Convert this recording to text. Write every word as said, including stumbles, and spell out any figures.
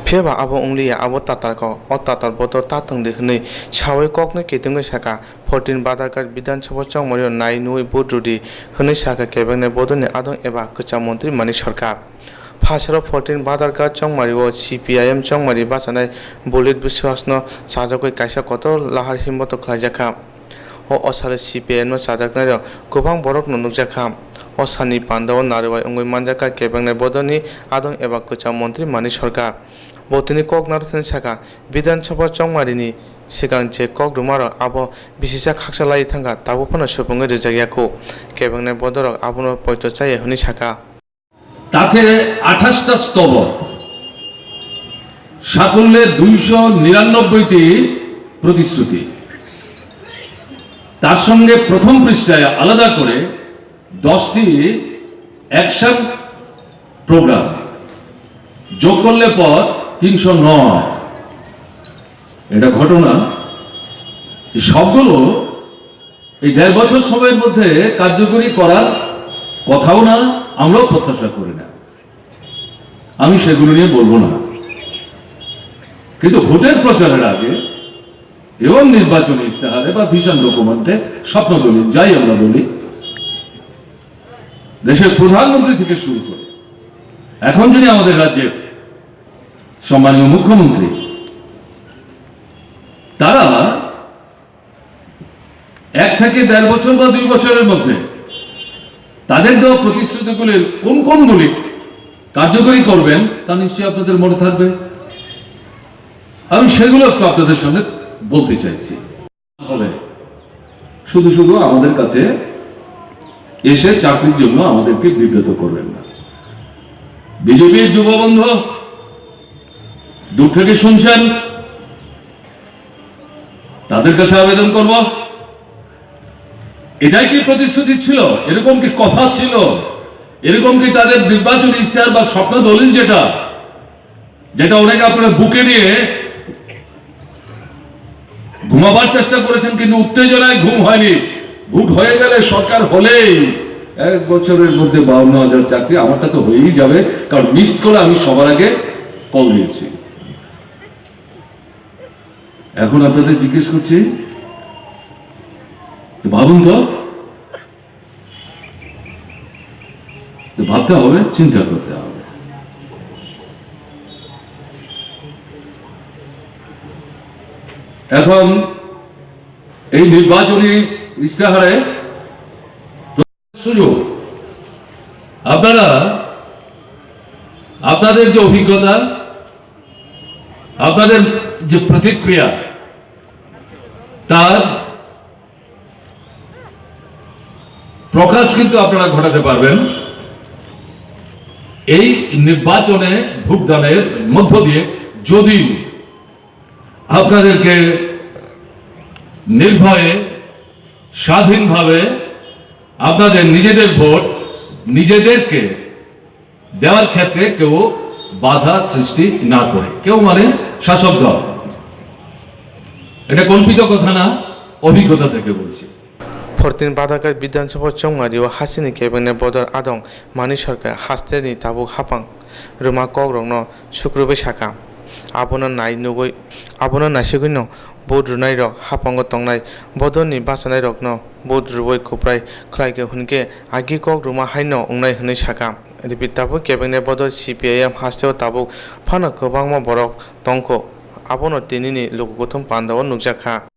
Phiya ba abo wng liya, abo tatar kok, o tatar bodol ta tong di hwnwi saui kokno ketengwi sakha. Fourteen Badharghat Bidhan Sabha chongmario nai nugwi vote rw di hwnwi sakha kebengni bodolni adong eba kwcham montri Manik Sarkar. Phasaro fourteen Badharghat chongmario C P I M chongmari bachanai Bulit Biswas no chajagwi kaisa kotor lahar himboto khlaijakha. O osalo C P I M no chajaknairok kwbang borokno nukjakha. O salni pandao narwai wngwi manjakha kebengnai bodolni adong eba kwcham montri Manik Sarkar. Bo tini kok narwkthani sakha, Bidhan Sabha chongmarini swkang je kok rwmarok abo bisisa khaksa laiwi thangkha, tabuk phano supungwi rwjakya kho. Kebengnai bodolrok abono poito chaya hwnwi sakha. তাতে আঠাশটা স্তবক, সাকল্যে দুইশো নিরানব্বইটি প্রতিশ্রুতি। তার সঙ্গে প্রথম পৃষ্ঠায় আলাদা করে দশটি অ্যাকশন প্রোগ্রাম, যোগ করলে পর তিনশো নয়। এটা ঘটনা, এই সবগুলো এই দেড় বছর সময়ের মধ্যে কার্যকরী করার কথাও না, আমরাও প্রত্যাশা করি না। আমি সেগুলো নিয়ে বলবো না, কিন্তু ভোটের প্রচারের আগে এবং নির্বাচনী ইস্তেহারে বা ভিশন ডকুমেন্টে, স্বপ্ন দলিল, যাই আমরা বলি, দেশের প্রধানমন্ত্রী থেকে শুরু করে এখন যিনি আমাদের রাজ্যের সম্মানীয় মুখ্যমন্ত্রী, তারা এক থেকে দেড় বছর বা দুই বছরের মধ্যে তাদের দেওয়া প্রতিশ্রুতিগুলির কোন কোনগুলি কার্যকরী করবেন, তা নিশ্চয়ই আপনাদের মনে থাকবে। আমি সেগুলো একটু আপনাদের সামনে বলতে চাইছি। হবে, শুধু শুধু আমাদের কাছে এসে চাকরির জন্য আমাদেরকে বিব্রত করবেন না। বিজেপির যুববন্ধু দূর থেকে শুনছেন, তাদের কাছে আবেদন করব, এটাই কি প্রতিশ্রুতি ছিল? এরকম কি কথা ছিল? এরকম কি তাদের নির্বাচনী ইশতেহার বা স্বপ্ন দলিল, যেটা, যেটা অনেকে আপনারা বুকে নিয়ে ঘুমাবার চেষ্টা করেছেন, কিন্তু উত্তেজনায় ঘুম হয়নি। ভোট হয়ে গেলে, সরকার হলেই এক বছরের মধ্যে বাউন্ন হাজার চাকরি, আমারটা তো হয়েই যাবে, কারণ মিসড কলে আমি সবার আগে কল দিয়েছি। এখন আপনাদের জিজ্ঞেস করছি, ভাবুন তো, তো ভাবতে হবে, চিন্তা করতে হবে। এখন এই নির্বাচনী ইশতেহারে সুযোগ, আপনারা আপনাদের যে অভিজ্ঞতা, আপনাদের যে প্রতিক্রিয়া, তার প্রকাশ কিন্তু আপনারা ঘটাতে পারবেন এই নির্বাচনে ভোটদানের মধ্য দিয়ে। যদি আপনাদেরকে নির্ভয়ে, স্বাধীনভাবে আপনাদের নিজেদের ভোট নিজেদেরকে দেওয়ার ক্ষেত্রে কেউ বাধা সৃষ্টি না করে, কেউ মানে শাসক দল। এটা কল্পিত কথা না, অভিজ্ঞতা থেকে বলছি। Fourteen Badharghat Bidhan Sabha chongmario hasini kebengnai bodol adong Manik Sarkar hasteni tabuk hapang rwma kokrokno sukrubwi sakha. Abono nai nugwi, abono naisigwino vote rwnairok haphango tongnai bodolni bachanairokno vote rwui kwprai khlaikha hwnkhe agi kok rwma haino wngnai hwnwi sakha. Repeat, tabuk kebengnai bodol C P I M hasteo tabuk phano kwbangma borok tongkho, abono tinini lukukuthum pandao nukjakha.